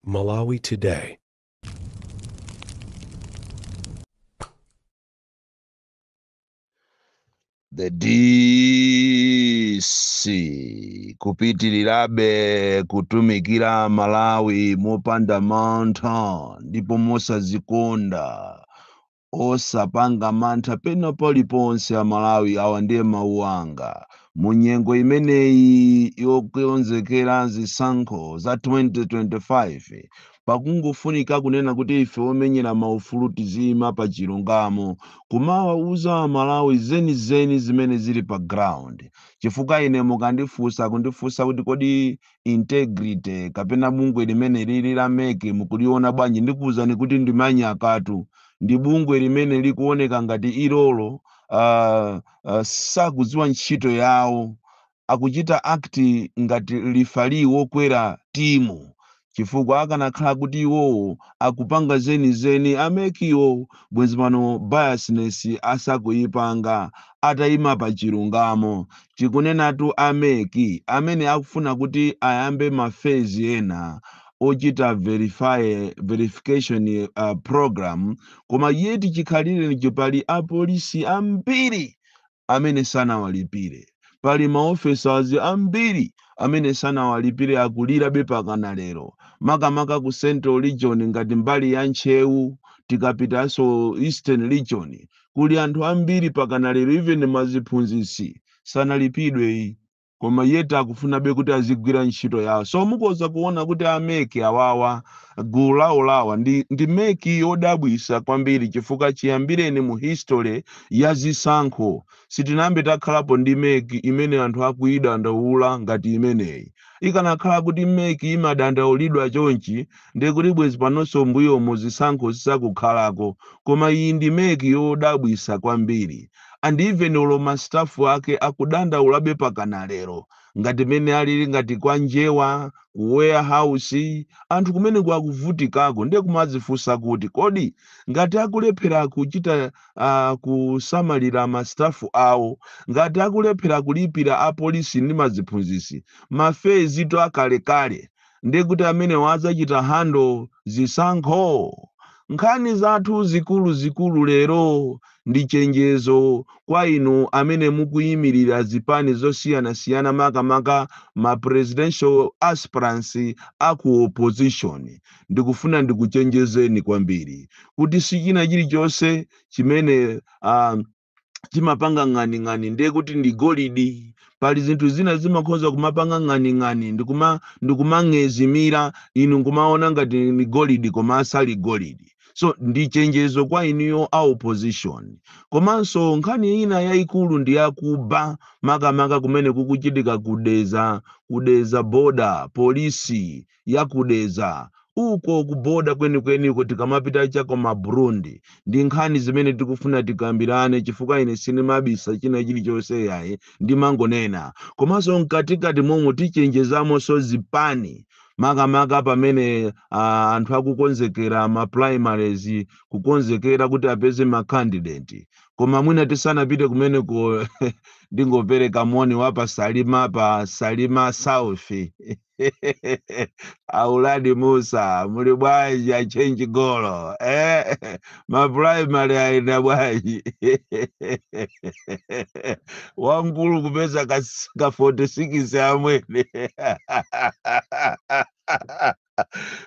Malawi Today. The DC kupitirirabe kutumikira Malawi mopanda mantha ndipo mosazikonda, osapanga mantha pena paliponse. Amalawi, awa ndiye mawu anga mu nyengo imeneyi yokonzekera zisankho za 2025. Pakungofunika kunena kuti ife omenyera maufulu tiziyima pa chilungamo, kumawauza Amalawi zenizeni zimene zili pa ground, chifukwa ine mukandifunsa, kundifunsa kuti kodi integrity kapena bungwe limene lili la MEC mukuliona bwanji, ndikuwuzani kuti ndimanyakatu. Ndi bungwe limene likuoneka ngati ilolo sakudziwa ntchito yawo, akuchita act ngati referee wokwera timu, chifukwa akanakhala kuti iwowo akupanga zenizeni a MECwo, bwenzi pano biasness asakuyipanga, atayima pa chilungamo. Tikunenatu a MEC amene akufuna kuti ayambe ma phase ena ochita verification program, koma yeti chikhalire pali apolisi ambiri amene sanawalipire, pali ma officers ambiri amene sanawalipire, akulirabe pakana lero, makamaka ku Central Region ngati mbali ya Ntcheu. Tikapitanso Eastern Region, kuli anthu ambiri pakana lero, even maziphunzitsi sanalipidwe, koma yeti akufunabe kuti azigwira ntchito yawo. So mukoza kuona kuti a MEC awawa, gulu lawo lawa ndi MEC yodabwisa kwambiri, chifukwa chiyambireni mu history ya zisankho sitinambe takhalapo ndi MEC imene anthu akuyidandaula ngati imeneyi. Ikanakhala kuti MEC imadandaulidwa chonchi, ndiye kuti bwezi panonso mbuyomo zisankho zisakukhalako. Koma iyi ndi MEC yodabwisa kwambiri, and even olo ma staff ake akudandaulabe pakana lero, ngati mene alili ngati kwa Njewa ku warehouse, anthu kumene kwakuvutikako. Ndiye kumadzifunsa kuti kodi ngati akulephera kuchita kusamalira ma staff awo, ngati akulephera kulipira apolisi ndi maziphunzitsi ma fees to akalekale, ndiye kuti amene wadzachita handle zisankho? Nkhani zathu zikulu zikulu lero ndi chenjezo kwa inu amene mukuyimirira zipani zosiyanasiyana, makamaka ma presidential aspirants aku opposition. Ndikufuna ndikuchenjezeni kwambiri kuti si china chilichonse chimene chimapanga ng'aning'ani ndiye kuti ndi golidi. Pali zinthu zina zimakhoza kumapanga ng'aning'ani ndikumang'ezimira, inu nkumaona ngati ni golidi, koma asali golidi. So ndi chenjezo kwa inuyo a opposition. Komanso nkhani ina yayikulu ndi yakuba, makamaka kumene kukuchitika kudeza, kudeza border, polisi yakudeza uko ku border kwenikweniko, tikamapita chakoma Burundi. Ndi nkhani zimene tikufuna tikambirane, chifukwa ine sindimabisa china chilichonse yayi, ndimangonena. Komanso mkatikati momwe tichenjezamonso zipani, makamaka pamene anthu akukonzekera ma primaries, kukonzekera kuti apeze ma candidate. Koma mwina tisanapite kumeneko, ndingopereka moni wa pa Salima, pa Salima South. Auladi Musa, muli bwanji? Achenji golo, eh? Ma primary aenda bwanji? Wamkulu kupeza ka 46 amwene.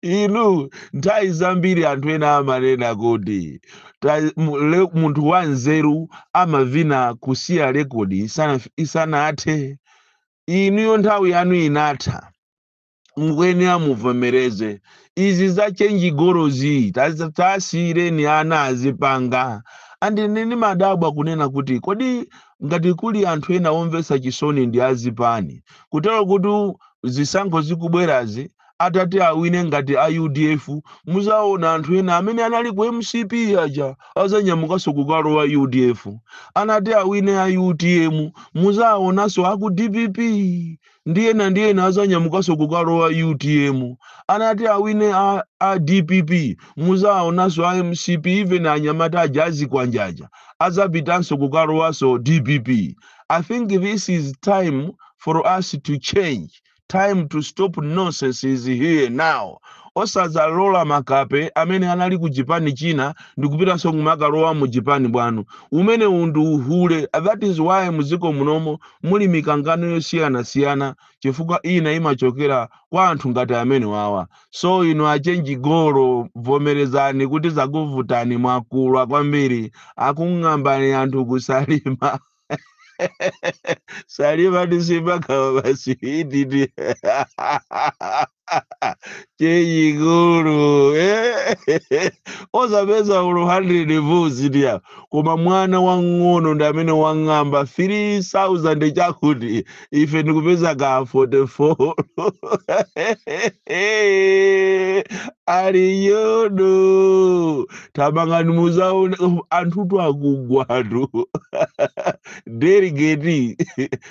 Inu, nthawi zambiri anthu ena amanena kuti munthu wanzeru amavina kusiya rekodi isanathe. Inuyo nthawi yanu inatha, mukuyenera muvomereze. Izi za change golozi tasiyireni ana azipanga. Andine ndimadabwa kunena kuti kodi ngati kuli anthu ena omvetsa chisoni ndi azipani, kutero kuti zisankho zikubwerazi atati awine ngati a UDF, muzaona anthu ena amene anali ku MCP aja azanyamukanso kukalowa UDF. Anati awine a UTM, muzaonanso aku DPP ndi ena ndi ena azanyamukanso kukalowa UTM. Anati awine a DPP, muzaonanso a MCP, even anyamata aja azikwanjaja azapitanso kukalowanso DPP. I think this is time for us to change. Time to stop nonsense is here now. Osadzalola makape amene anali ku chipani china ndikupitanso kumakalowa mu chipani bwanu. Umene ndi uhule. That is why muziko munomo muli mikangano yosiyanasiyana, chifukwa ina imachokera kwa anthu ngati amene wawa. So inu achenjigolo, vomerezani kuti zakuvutani, mwakulwa kwambiri, akung'ambani anthu kuSalima. Salima ndisimakawa maswititi chechikulu, osapeza ulo 100 votes ndiya, koma mwana wang'ono ndi amene wang'amba 3000 chakuti ife ndikupeza ka 44. Ali yodo, tamangani muzaone anthutu akugwatu. Delegate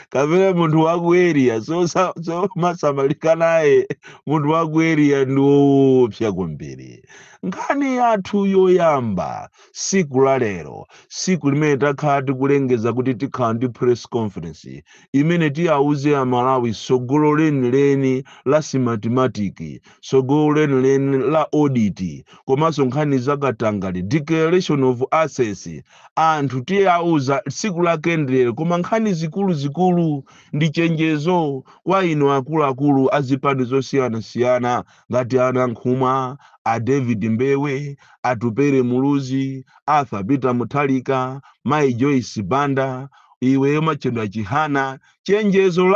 kapena munthu waku area, so so masamalika naye munthu waku area ndi woopsa kwambiri. Nkhani yathu yoyamba siku la lero, siku limene takhala tikulengeza kuti tikhala ndi press conference imene tiyauze Amalawi sogolo lenileni la Smartmatic, sogolo lenileni la audit, komanso nkhani zakatangale, declaration of assets. Anthu tiyauza tsiku lake ndilero. Koma nkhani zikuluzikulu ndi chenjezo kwa inu akuluakulu a zipani zosiyanasiyana ngati ana Nkhumwa, a David Mbewe, Atupere Muluzi, Arthur Peter Muthalika, Mai Joyce Banda, iwe Machedwa Chihana. Chenjezo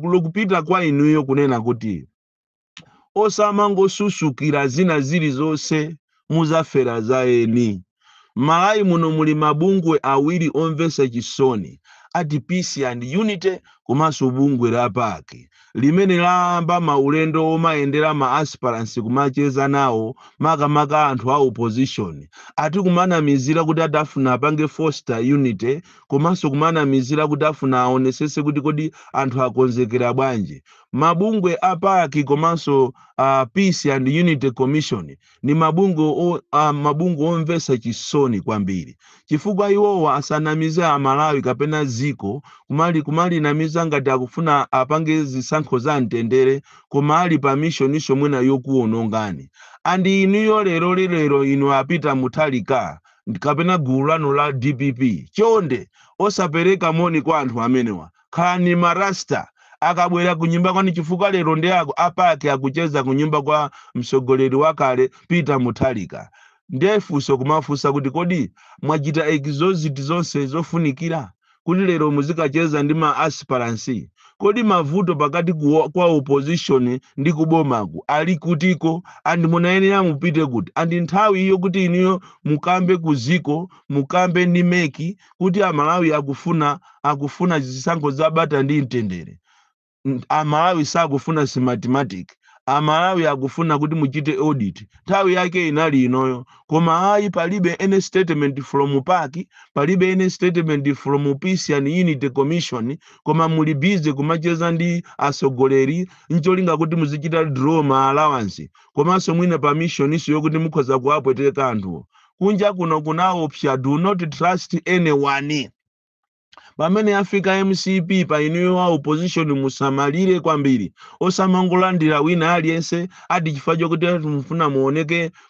lokupita kwa inuyo kunena kuti osamangosusukira zina zilizonse, muzafera za eni. Malawi muno muli mabungwe awiri omvetsa chisoni, ati Peace and Unity komanso bungwe la PAC limene layamba maulendo omayendera ma aspirants kumacheza nawo, makamaka anthu a opposition, ati kumanamizira kuti adafuna apange foster unity, komanso kumanamizira kuti afuna aonesese kuti kodi anthu akonzekera bwanji. Mabungwe a PAC komanso Peace and Unity Commission ni mabungwe omvetsa chisoni kwambiri, chifukwa iwowa asanamize Amalawi kapena ziko kumalinamiza ngati akufuna apange zisankho za mtendere, koma ali pa mission mwina yokuwonongani. And inuyo lero lilero, inu apita Muthalika kapena gulu lanu la DPP, chonde osapereka moni kwa anthu amenewa. Khalani marasta akabwera kunyumba kwanu, chifukwa lero ndi ako a PAC akucheza kunyumba kwa mtsogoleri wakale Peter Muthalika. Ndiye funso kumafunsa kuti kodi mwachita exhaust zonse zofunikira kuti lero muzikacheza ndi ma aspirants? Kodi mavuto pakati kwa opposition ndi kubomaku ali kutiko? And munayenera mupite kuti? And nthawi iyo kuti inuyo mukambe kuziko, mukambe ndi MEC kuti Amalawi akufuna zisankho zabata ndi mtendere. Amalawi sakufuna Smartmatic, Amalawi akufuna kuti muchite audit. Nthawi yake inali inoyo, koma ayi, palibe any statement from PAC, palibe any statement from Peace and Unity Commission, koma muli busy kumacheza ndi atsogoleri ncholinga kuti muzichita draw ma allowance, komanso mwina pa mission iso yokuti mukhoza kuwapweteka anthuwo. Kunja kuno kunaopsa. Do not trust anyone. Pamene afika MCP pa inuyo wa opposition, musamalire kwambiri, osamangolandira wina aliyense ati chifukwa chokuti mufuna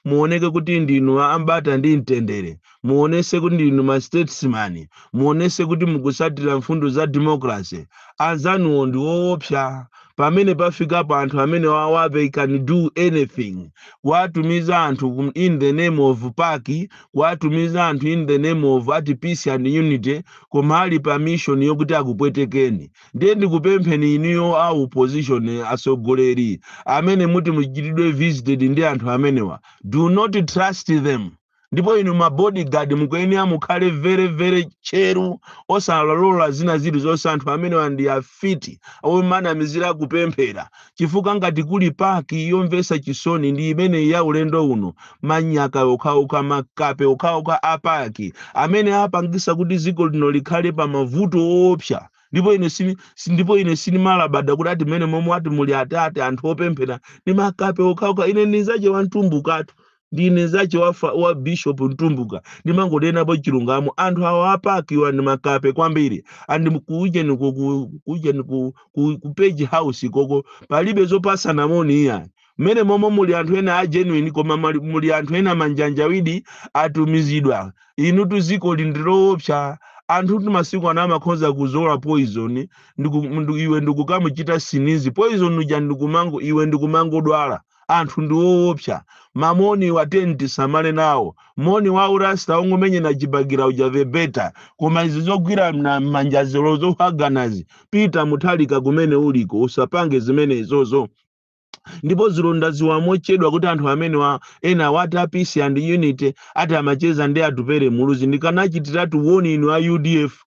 muoneke kuti ndinu ambata ndi mtendere, muonese kuti ndinu ma statesman, muonese kuti mukusatira mfundo za democracy. Anzanuwo ndi woopsa. Pamene pafikapo anthu amene wawa, they can do anything. Kuwatumiza anthu in the name of PAC, kuwatumiza anthu in the name of ati peace and unity, koma ali pa mission yokuti akupwetekeni. Ndiye ndikupempheni inuyo a opposition, atsogoleri amene muti muchitidwe visited ndi anthu amenewa, do not trust them. Ndipo inu ma bodyguard mukuyenera mukhale very very cheru, osalola zina zilizonse. Anthu amenewa ndi afiti omanamizira kupemphera, chifukwa ngati kuli PAC yomvetsa chisoni ndi imene ya ulendo uno. Manyaka okhaokha, makape okhaokha a PAC amene apangisa kuti dziko lino likhale pa mavuto woopsa. Ndipo ine sinimalabada kuti ati mmene momwe ati muli atate anthu opemphera ndi makape okhaokha. Ine ndinzache wantumbukatu. Ndine zache wa Bishop Mtumbuka, ndimangonenapo chilungamo. Anthu awa apakiwa ndi makape kwambiri. And kuujeni kuujeni ku Page House koko palibe zopasana moni iya. Mmene momwe muli anthu ena a genuine, koma muli anthu ena manjanjawidi atumizidwa. Inu tuziko ndiloopsa. Anthu kuti masiku ano amakhoza kuzola poison iwe ndikukamuchita sneeze poison uja, ndikumango iwe ndikumangodwala. Anthu ndi woopsa. Mamoni wa tenti samale nawo. Moni wa urasta ongomenyena chibakira uja, the better. Koma izi zogwira na manjazelo, zohaganazi, Peter Muthalika, kumene uliko usapange zimene izozo. Ndipo zilonda ziwamochedwa kuti anthu amene wa ena wati a Peace and Unity ati amacheza ndi Atupere Muluzi. Ndikanachitiratu woni inu a UDF,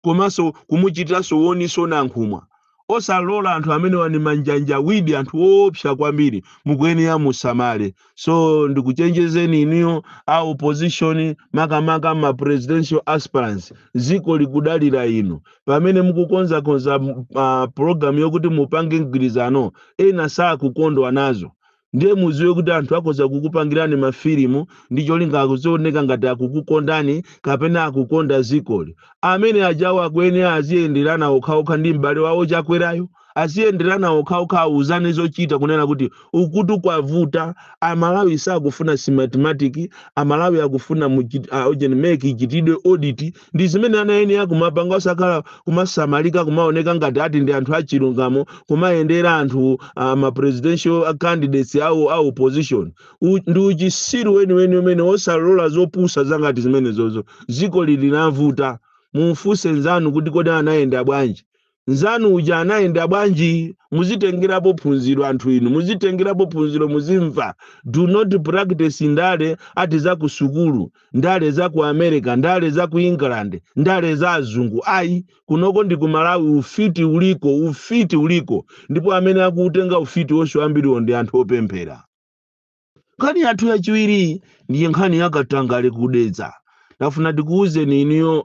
komanso kumuchitiranso woniso Nankhumwa. Osalola anthu amene wani manjanjawidi, anthu woopsa kwambiri, mukuyenera musamale. So ndikuchenjezeni inuyo a opposition, makamaka ma presidential aspirants, ziko likudalira inu. Pamene mukukonzakonza program yokuti mupange mgwirizano, ena sakukondwa nazo. Ndiye muziwe kuti anthu akhoza kukupangirani mafilimu ndi cholinga akuzioneka ngati akukukondani kapena akukonda zikoli. Amene ajawo akuyenera aziyenderana okhaokha ndi m'bale wawo Chakwerayo, aziyenderana okhaokha, auzane zochita, kunena kuti ukutu kwavuta, Amalawi sakufuna Smartmatic, Amalawi akufuna ujeni MEC ichitidwe audit. Ndi zimene anayenera kumapanga, osakhala kumasamalika, kumaoneka ngati ati ndi anthu achilungamo, kumayendera anthu ma presidential candidates awo a opposition. Ndi uchisiru weniweni umene osalola zopusa zangati zimenezozo. Ziko lili lavuta. Mumfunse nzanu kuti kodi anayenda bwanji, nzanu uja anayenda bwanji? Muzitengerapo phunziro, anthu inu, muzitengerapo phunziro, muzimva. Do not practice ndale ati za ku sukulu, ndale za ku America, ndale za ku England, ndale za azungu, ayi. Kunoko ndi ku Malawi. Ufiti uliko, ufiti uliko, ndipo amene akuutenga ufiti wonse ambiriwo ndi anthu opemphera. Nkhani yathu yachiwiri ndiye nkhani yakatangale kudedza. Ndafuna tikuwuzeni inuyo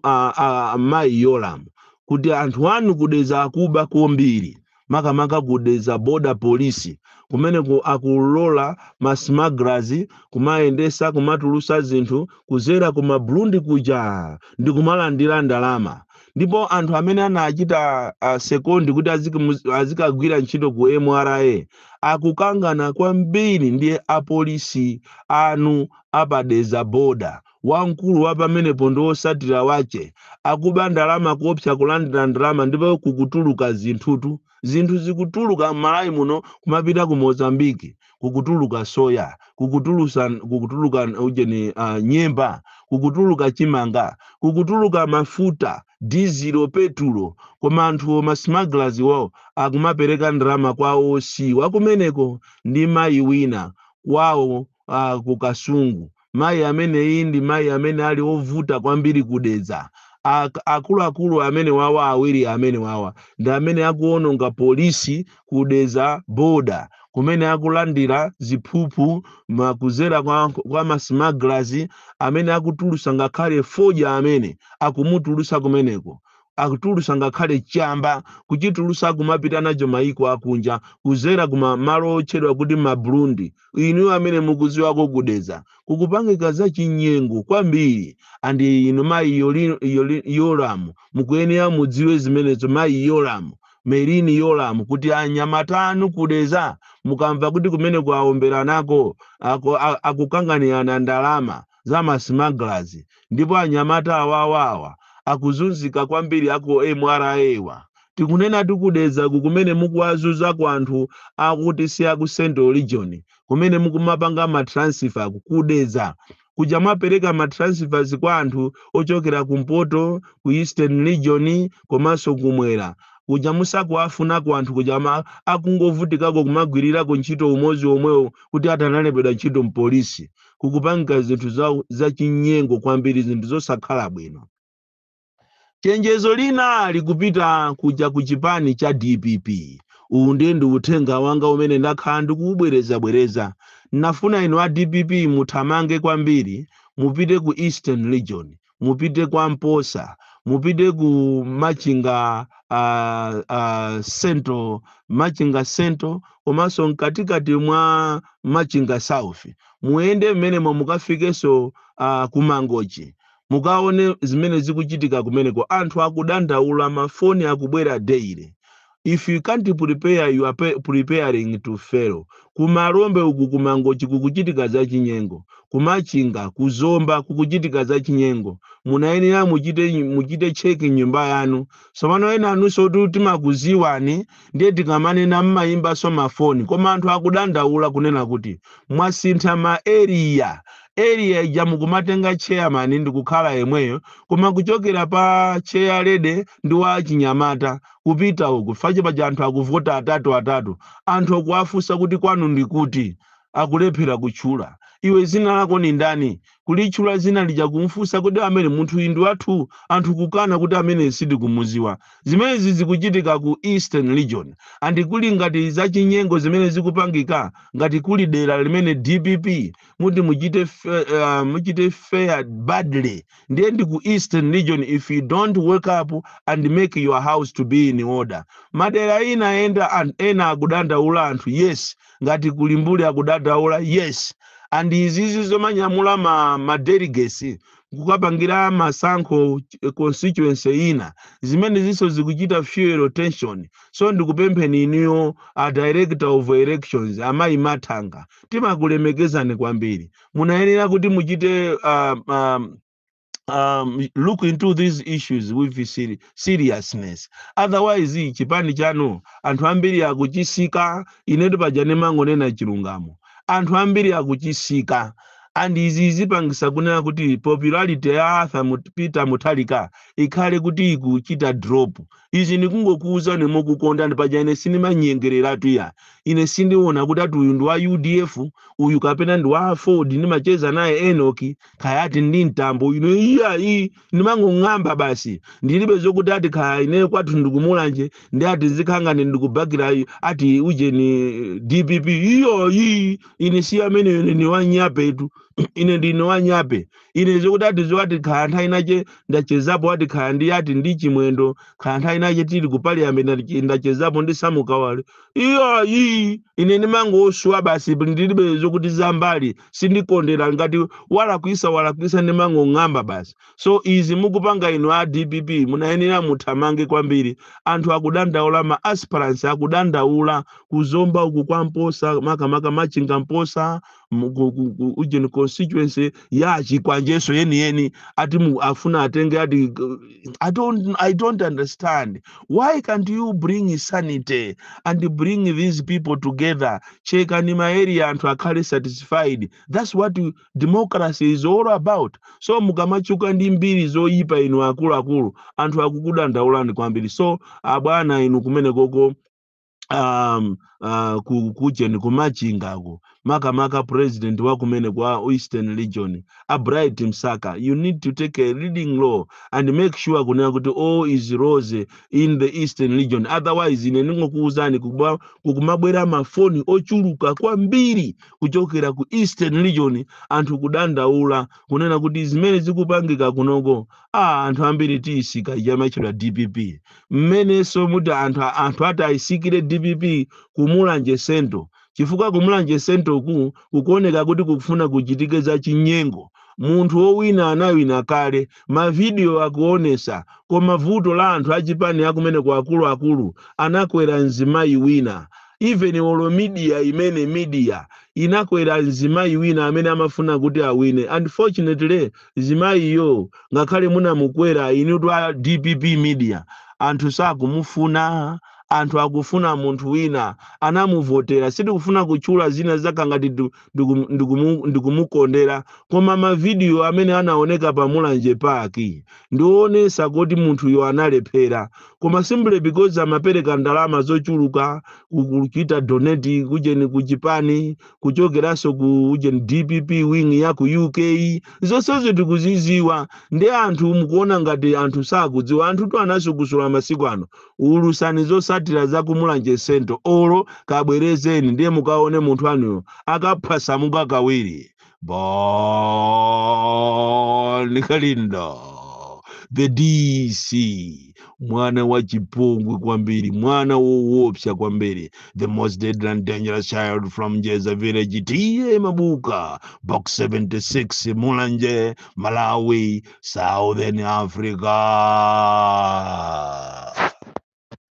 mayi Yolam kuti anthu anu kudedza akuba kwambiri, makamaka kudedza border police, kumene akulola ma smugglers kumayendesa, kumatulusa zinthu kuzera ku Maburundi kuja ndi kumalandira ndalama. Ndipo anthu amene anachita second kuti azikagwira ntchito ku MRA akukangana kwambiri ndi apolisi anu apadedza border. Wamkulu wa pamenepo ndi wosatira wache akuba ndalama kuopsa, kulandira ndalama, ndipo kukutuluka zinthutu. Zinthu zikutuluka m'Malawi muno kumapita ku Mozambiki. Kukutuluka soya, kukutuluka ujeni nyemba, kukutuluka chimanga, kukutuluka mafuta, dizilo, petulo. Koma anthuwo, ma smugglers wawo, akumapereka ndalama kwa osiwa kumeneko ndi mayi wina kwawo ku Kasungu. Mayi ameneyi ndi mayi amene ali ovuta kwambiri kudedza. Akuluakulu amene wawa awiri amene wawa ndi amene akuononga polisi kudedza border, kumene akulandira ziphuphu makuzera kwa ma smugglers amene akutulusa ngakhale fodya amene akumutulusa kumeneko, akutulusa ngakhale chamba, kuchitulusa kumapita nacho maiko akunja kuzera kuma malo otchedwa kuti Maburundi. Inu amene mukuziwako kudedza kukupangika za chinyengo kwambiri. And inu mayi Yolamu mukuyenera mudziwe zimenezo, mayi Yolamu, Merini Yolamu, kuti anyamata anu kudedza, mukamva kuti kumene kuawomberanako akukanganirana ndalama za ma smugglers, ndipo anyamata awawawa akuzunzika kwambiri aku MRA wa. Tikunena tikudedza kumene mukuwazunzako anthu akuti si aku Central Region, kumene mukumapanga ma transfer kudedza kuja, mwapereka ma transfers kwa anthu ochokera kumpoto, ku Eastern Region komanso kumwera kuja, musakuwafunako anthu kuja akungovutikako kumagwirirako ntchito umodzi omwewo kuti atanalembedwa ntchito mpolisi. Kukupanga zinthu za chinyengo kwambiri, zinthu zosakhala bwino. Chenjezo lina likupita kuja ku chipani cha DPP. Uwu ndiye ndi uthenga wanga umene ndakhala ndikuubwerezabwereza. Nafuna inu a DPP muthamange kwambiri, mupite ku Eastern Region, mupite kwa Mposa, mupite ku Machinga. Central, Machinga Central, komanso mkatikati mwa Machinga South. Muyende mmenemo, mukafikenso kuMangochi, mukaone zimene zikuchitika kumeneko. Anthu akudandaula, mafoni akubwera daily. If you can't prepare, you are preparing to fail. Kumalombe uku, kuMangochi kukuchitika za chinyengo, kuMachinga, kuZomba kukuchitika za chinyengo. Munayenera muchite check nyumba yanu. Tsopano ena anunso kuti timakuziwani, ndiye tikamanena mmayimbaso mafoni, koma anthu akudandaula kunena kuti mwasintha ma area. Area ija mukumatenga chairman ndikukhala yemweyo, koma kuchokera pa chair lady ndi wa chinyamata kupita uku fache paja anthu akuvota atatu atatu. Anthu akuwafunsa kuti kwanu ndikuti, akulephera kutchula. Iwe, zina lako ni ndani? Kulitchula zina lija, kumfunsa kuti amene munthu uyu ndi wathu, anthu kukana kuti amene sindikumuziwa. Zimenezi zikuchitika ku Eastern Region, and kuli ngati zachinyengo zimene zikupangika. Ngati kuli dera limene DPP muti muchite fare badly, ndiye ndi ku Eastern Region, if you don't wake up and make your house to be in order. Madera ina enda ena akudandaula anthu, yes. Ngati kuli Mbuli akudandaula, yes. And izizi zomanyamula ma delegates kukapangira masankho constituency ina, zimene zinso zikuchita fuel tension. So ndikupempheni inuyo a Director of Elections, amayi Mathanga, timakulemekezani kwambiri. Munayenera kuti muchite look into these issues with seriousness. Otherwise chipani chanu anthu ambiri akuchisika. Inetu paja ndimangonena chilungamo. Anthu ambiri akuchisika, and izi zipangisa kunena kuti popularity ya Arthur Peter Mutharika ikhale kuti ikuchita drop. Izi ndikungokuwuzani mokukondani. Paja ine sindimanyengereratu ya. Ine sindiona kuti ati uyu ndi wa UDF, uyu kapena ndi wa Ford, ndimacheza naye Enoki, kaya ati ndi Mtambo. Ine iyayi, ndimangong'amba basi. Ndilibe zokuti ati kaya ine kwathu ndikumulanje, ndi ati zikhangani ndikubakira ati ujeni DPP. Iyoyi, ine si amene. Ine ni wanyapetu, ine ndine wanyape. Ine zokuti ati zoati kaya nthawi inache ndachezapo ati kaya ndi ati ndi Chimwendo, kaya nthawi inache tili ku parliament ndachezapo ndi Samukawale, iyoyi, ine ndimangoswa basi. Ndilibe zokuti zambali, sindikondera. Ngati walakwisa, walakwisa, ndimangong'amba basi. So izi mukupanga inu a DPP, munayenera muthamange kwambiri. Anthu akudandaula, ma aspirants akudandaula kuZomba uku kwa Mposa, makamaka Machinga Mposa, ujeni constituency ya Chikwanjeso yeniyeni, ati afuna atenge ati. I don't understand, why can't you bring sanity and bring these people together? Chekani ma area, anthu akhale satisfied. That's what democracy is all about. So mukamachuka ndi mbiri zoyipa inu akuluakulu, anthu akukudandaulani kwambiri. So abwana inu kumene koko kujeni kuMachingako, makamaka president wa kumene kwa Eastern Region, a Bright Msaka, you need to take a leading role and make sure kunena kuti all is rosy in the Eastern Region. Otherwise ine ndingokuwuzani, kukumabwera mafoni ochuluka kwambiri kuchokera ku Eastern Region, anthu kudandaula kunena kuti zimene zikupangika kunoko, anthu ambiri tiyisika chamachedwa DPP. Mmenenso muti anthu ati ayisikire DPP kuMulanje Central, chifukwa kuMulanje Central ku kukuoneka kuti kukufuna kuchitike za chinyengo. Munthu wowina anawina kale, mavidiyo akuonesa, koma vuto la anthu achipani akumene kwa akuluakulu anakwera mzimayi wina. Even olo media imene media inakwera mzimayi wina amene amafuna kuti awine. Unfortunately mzimayiyo, ngakhale munamukwera inutu a DPP media, anthu sakumufuna. Anthu akufuna munthu wina, anamuvotera. Sitikufuna kutchula zina zaka ngati ndikumukondera, koma mavidiyo amene anaoneka pa Mulanje Park ndionesa kuti munthuyo analephera, koma simply because amapereka ndalama zochuluka, kuchita donate kujeni kuchipani, kuchokeranso ku ujeni DPP wing ya ku UK. Zonsezo tikuziziwa. Ndi anthu mukuona ngati anthu sakudziwa? Anthu tu anasukusula masiku ano. Ulusani zosatira za kuMulanje Central, olo kabwerezeni, ndiye mukaone munthu anuyo akaphwasamuka kawiri. Bon Kalindo, The DC, mwana wa chipongwe kwambiri, mwana woopsa kwambiri, the most deadly and dangerous child from Njeza village, T/A Mabuka, Box 76, Mulanje, Malawi, Southern Africa.